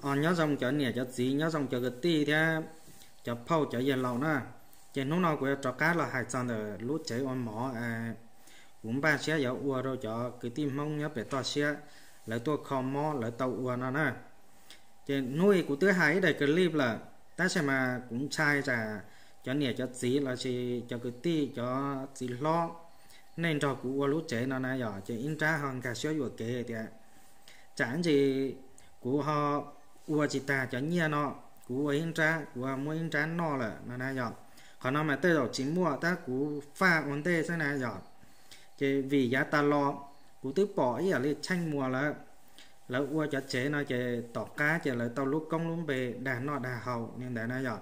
Nyob zoo cov niam cov txiv, nyob zoo cov kwv tij thiab cov phauj cov yawg laus na. Ces hnub no kuv yuav rov qab los hais txog ntawm lub tsev ua mov, kuv npaj siab yuav ua rau cov kwv tij Hmoob nyob pem toj siab lawv tuaj kho mob lawv tau ua no na. Ces hnub i kuv twb hais ib daim clip lawm, tab sis mas kuv ntshai tsam cov niam cov txiv los sis cov kwv tij cov txiv hlob nej nrog kuv ua lub tsev no na yom, ces ib nrab ho nkag siab yuam kev tias tsam ntsis kuv ho ua tsis tag cov nyiaj no, kuv ua ib nrab kuv muab ib nrab noj lawm no na yom. Qhov no mas tej zaum tsis muaj, tab kuv faj ua ntej xwb na yom. Ces vim yav tas los kuv twb pom ib yam li Tsheej Muas lawv, lawv ua cov tsev no ces tom qab ces lawv tau lub koob lub npe dag noj dag haus li ntawd na yom.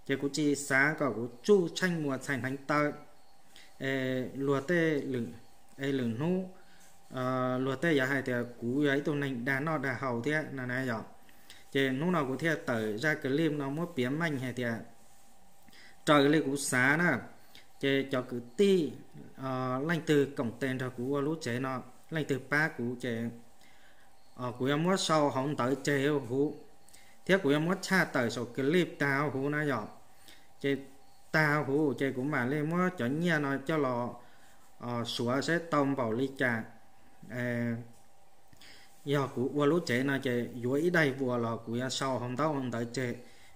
Ces kuv tsis xav kom kuv tsuj Tsheej Muas txhais hneev taw, luag tej, lwm hnub luag tej yuav hais tias kuv yog ib tug neeg dag noj dag haus thiab no na yom. Ces hnub no kuv thiaj tawm zaj clip no muab piav meej hais tias raws li kuv xav na, ces cov kwv tij leej twg koom tes nrog kuv ua lub tsev no, leej twg pab kuv ces kuv yuav muab sau hauv ntawv tseg huv, thiab kuv yuav muab tshaj tawm saum clip tag huv na yom. Ces tag huv ces kuv mam li muab cov nyiaj no coj los suav seb tau npaum li cas. Yog kuv ua lub tsev no ces yuav ib daim vuas los kuv yuav sau hauv ntaub hauv ntawv tseg,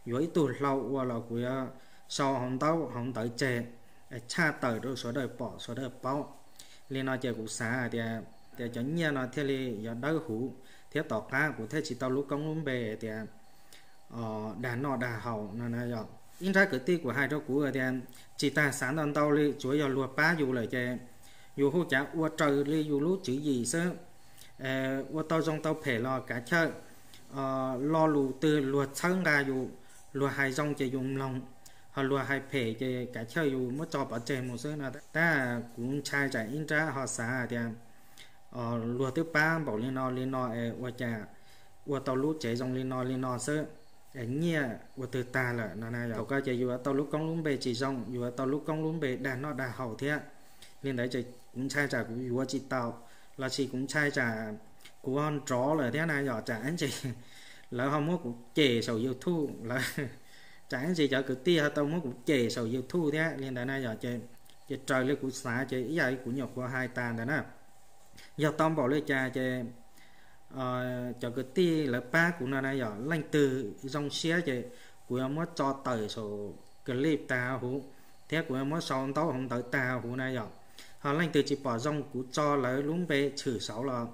yuav ib tug hlau ua los kuv yuav sau hauv ntaub hauv ntawv tseg, tshaj tawm rau sawv daws pom sawv daws paub. Li no ces kuv xav hais tias, tias cov nyiaj no thiaj li yuav dawb huv, thiab tom qab kuv thiaj tsis tau lub koob lub npe tias dag noj dag haus no na yom. Ib nrab kwv tij kuv hais rau kuv tias tsis tas xav ntau ntau li, tsuav yog luag pab yus lawm ces yus hu cav ua raws li yus lub tswv yim xwb. Ua tau zoo tau phem los kav chawj, lo lus twg luag txhawb nqa yus, luag hais zoo ces yus mloog, ho luag hais phem ces kav chawj yus muab tso pov tseg mus xwb no. Tab kuv ntshai tsam ib nrab ho xav tias luag twb pab npaum li no li no es ua cas ua tau lub tsev zoo li no li no xwb, nyiaj ua twg tag lawm no na yom. Thaum ko ces yus yuav tau lub koob lub npe tsis zoo, yus yuav tau lub koob lub npe dag noj dag haus thiab. Li ntawd ces kuv ntshai tsam kuv yuav tsis tau, los sis kuv ntshai tsam kuv ho nrov lawm thiab na yom, tsam ib ntsis lawv ho muab kuv cem saum YouTube lawm, tsam ib ntsis cov kwv tij ho tau muab kuv cem saum YouTube thiab li ntawd na yom. Ces raws li kuv xav ces ib yam li kuv nyuam qhuav hais tas ntawd na, yog tau npaum li cas ces cov kwv tij lawv pab kuv no na yom, leej twg zoo siab ces kuv yuav muab tso tawm saum clip tag huv, thiab kuv yuav muab sau ntaub hauv ntawv tag huv na yom. Ho leej twg tsis pom zoo kuv tso lawv lub npe tshwm saud los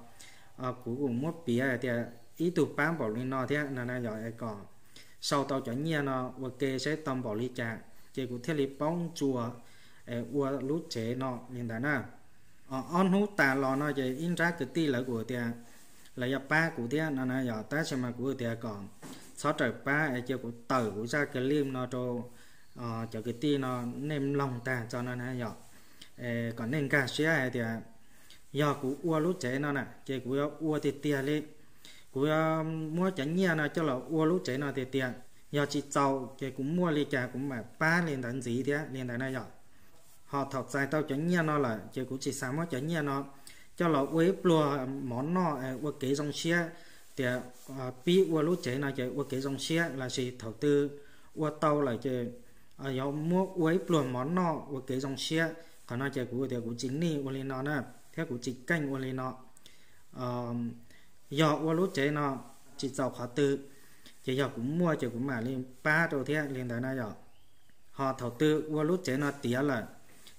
kuv kuj muab piav tias ib tug pab npaum li no thiab no na yom, es kom sau tau cov nyiaj no ua ke seb tau npaum li cas ces kuv thiaj li paub ntsuas ua lub tsev no li ntawd na. Ob hnub tas los no ces ib nrab kwv tij lawv kuj tias lawv yuav pab kuv thiab no na yom, tab sis mas kuv tias kom txhob rawm pab es cia kuv tawm kuv zaj clip no rau cov kwv tij no nej mloog tag tso no na yom. Kom nej nkag siab hais tias yog kuv ua lub tsev no na ces kuv yuav ua tiag tiag li, kuv yuav muab cov nyiaj no coj los ua lub tsev no tiag tiag. Yog tsis txaus ces kuv muaj li cas kuv mam pab li ntawd ntxiv thiab li ntawd na yom. Ho thaum txais tau cov nyiaj no lawm ces kuv tsis xav muab cov nyiaj no coj los ua ib pluag mov noj ua kev zoo siab, tias pib ua lub tsev no ces ua kev zoo siab, los sis thaum twg ua tau lawm ces yuav muab ua ib pluag mov noj ua kev zoo siab. Qhov no ces kuv tias kuv tsis nij ua li no na, thiab kuv tsis keej ua li no. Yog ua lub tsev no tsis txaus qhov twg, ces yog kuv muaj ces kuv mam li pab rau thiab li ntawd na yom. Ho thaum twg ua lub tsev no tiav lawm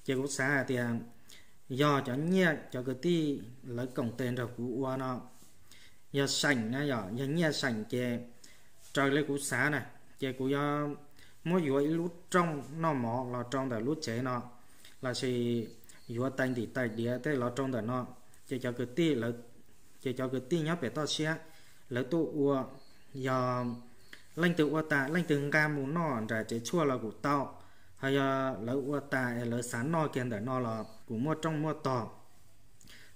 ces kuv xav hais tias yog cov nyiaj cov kwv tij lawv koom tes nrog kuv ua no yog seem na yom, yog nyiaj seem ces raws li kuv xav na, ces kuv yuav muab yuav ib lub rooj noj mov los rau ntawm lub tsev no, los sis yuav tais ntim tais diav tej los rau ntawm no. Ces cov kwv tij, ces cov kwv tij nyob pem toj siab lawv tuaj ua, yog leej twg ua tas leej twg nqa mus noj nram tsev tshuaj los kuj tau. Ho yog lawv ua tas es lawv xav noj kiag ntawm no los kuj muaj rooj muaj tog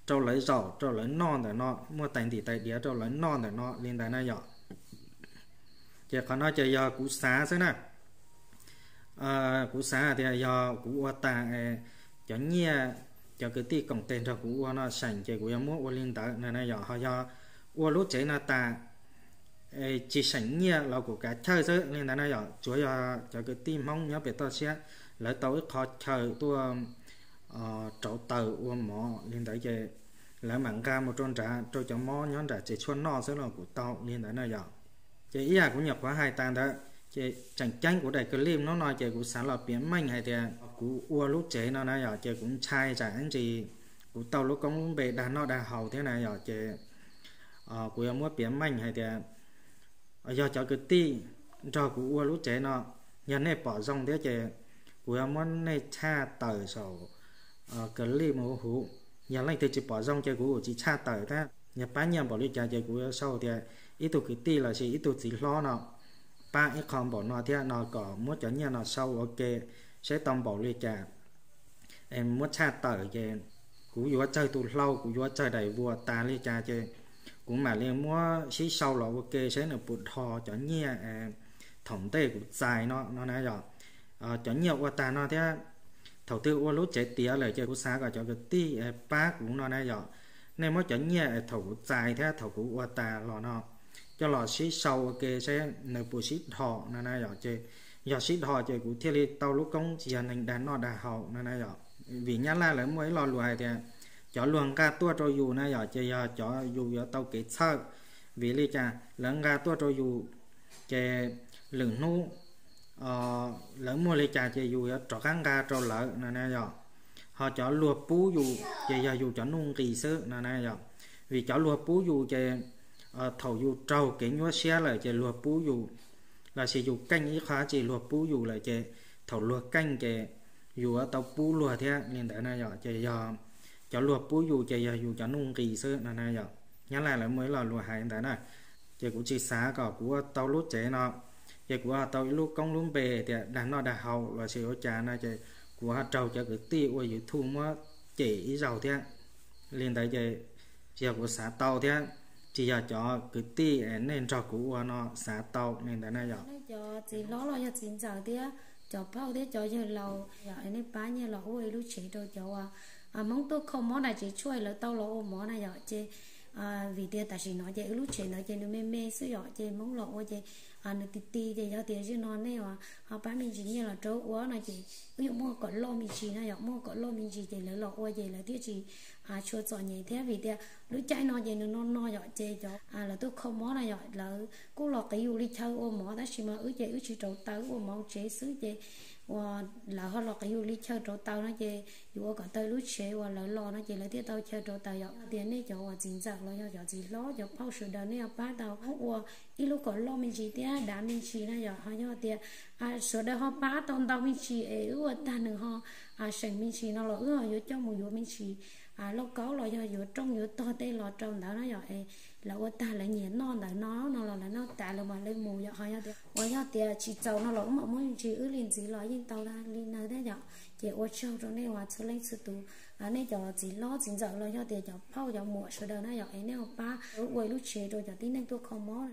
rau lawv zaum rau lawv noj ntawm no, muaj tais ntim tais diav rau lawv noj ntawm no li ntawd na yom. Ces qhov no ces yog kuv xav xwb na. Kuv xav tias yog kuv ua tas, cov nyiaj, cov kwv tij koom tes nrog kuv ua no seem ces kuv yuav muab ua li ntawd no na yom. Ho yog ua lub tsev no tas tsis seem nyiaj los kuj kav chawj xwb li ntawd na yom. Tsuav yog cov kwv tij Hmoob nyob pem toj siab, lawv tau ib qho chaw tuaj rauv taws ua mov li ntawd ces lawv mam nqa mus rau nrad rau cov mob nyob nram tsev tshuaj noj xwb los kuj tau li ntawd na yom. Ces ib yam kuv nyuam qhuav hais tas ntawd, ces tseem ceeb kuv daim clip hnub no ces kuv xav los piav meej hais tias kuv ua lub tsev no na yom, ces kuv ntshai tsam ib ntsis kuv tau lub koob lub npe dag noj dag haus thiab na yom, ces kuv yuav muab piav meej hais tias yog cov kwv tij nrog kuv ua lub tsev no, yog nej pom zoo thiab ces kuv yuav muab nej tshaj tawm saum clip mus huv. Yog leej twg tsis pom zoo ces kuv yuav tsis tshaj tawm thiab. Yog pab nyiaj npaum li cas ces kuv yuav sau tias ib tug kwv tij lossis ib tug txiv hlob no pab ib qho npaum no thiab no kom muab cov nyiaj no sau ua ke seb tau npaum li cas. Muab tshaj tawm ces kuv yuav tsawg tus hlau, kuv yuav tsawg daim vuas tas li cas ces kuv mam li muab sib sau los ua ke seb nws puas dhos cov nyiaj thaum ntej kuv txais no no na yom. Cov nyiaj ua tag no thiab, thaum twg ua lub tsev tiav lawm ces kuv xav kom cov kwv tij pab kuv no na yom, nej muab cov nyiaj thaum kuv txais thiab thaum kuv ua tas los no coj los sib sau ua ke seb nws puas sib dhos no na yom. Ces yog sib dhos ces kuv thiaj li tau lub koob tsis yog neeg dag noj dag haus no na yom. Vim Nyab Laj lawv muaj ib lo lus hais tias cov luag nqa tuaj rau yus na yom, ces yog cov yus yuav tau kev txhawj. Vim li cas lawv nqa tuaj rau yus, ces lwm hnub lawv muaj li cas ces yus yuav rov qab nqa rau lawv no na yom. Ho cov luag pub yus ces yog yus cov nuj nqis xwb no na yom. Vim cov luag pub yus ces thaum yus raug kev nyuaj siab lawm ces luag pub yus, lossis yus keej ib qho dab tsi luag pub yus lawm ces thaum luag keej ces yus yuav tau pub luag thiab li ntawd na yom. Ces yog cov luag pub yus ces yog yus cov nuj nqis xwb no na yom. Nyab Laj lawv muaj ib lo lus hais ntawd na. Ces kuv tsis xav kom kuv ua tau lub tsev no, ces kuv ua tau ib lub koob lub npe tias dag noj dag haus lossis ua cas no ces kuv ho raug cov kwv tij ua YouTube muab cem ib zaug thiab. Li ntawd ces tsis yog kuv xav tau thiab, tsis yog cov kwv tij nej nrog kuv ua no xav tau li ntawd na yom. Nej cov txiv hlob los yog txiv ntxawm thiab cov phauj thiab cov yawg laus yom, nej pab nyiaj los ua ib lub tsev rau cov uas Hmoob tuaj kho mob nram tsev tshuaj lawv tau los ua mov na yom. Ces vim tias tam sim no ces wb lub tsev ntawd ces nws me me xwb yom, ces Hmoob los ua ces nws ti ti ces yog tias zaum no nej uas ho pab me ntsis nyiaj los rau ua no ces wb yuav muaj kom loj me ntsis no yom, muaj kom loj me ntsis ces lawv los ua ces lawv thiaj tsis tshua txom nyem thiab. Vim tias lub caij no ces nws no no yom, ces cov lawv tuaj kho mob na yom, lawv kuj los qiv yus li chaw ua mov tab sis mas wb ces wb tsis rauv taws ua mov tsev xwb ces uas lawv ho los qiv yus li chaw rauv taws no ces yus ua kom tau lub tsev uas lawv los no ces lawv thiaj tau chaw rauv taws yom. Tias nej cov uas txiv ntxawm los yog cov txiv hlob cov phauj sawv daws nej ho pab tau ua ib lub kom loj me ntsis thiab dav me ntsis na yom. Ho yog tias sawv daws ho pab tau ntau me ntsis es wb ua tag nws ho seem me ntsis no los wb ho yuav coj mus yuav me ntsis lauj kaub los yog yuav rooj yuav tog tej los rau ntawd na yom. Es lawv ua tag lawv nyiam noj ntawm no no los lawv noj tas lawv mam li mus yom. Ho yog tias uas yog tias tsis txaus no los wb mam muab me ntsis wb li ntxiv los yeej tau li ntawd thiab yom. Ces ua tsaug rau nej uas txhua leej txhua tus, nej cov txiv hlob txiv ntxawm los yog tias cov phauj cov muam sawv daws na yom, es nej ho pab ua ib lub tsev rau cov tib neeg tuaj kho mob.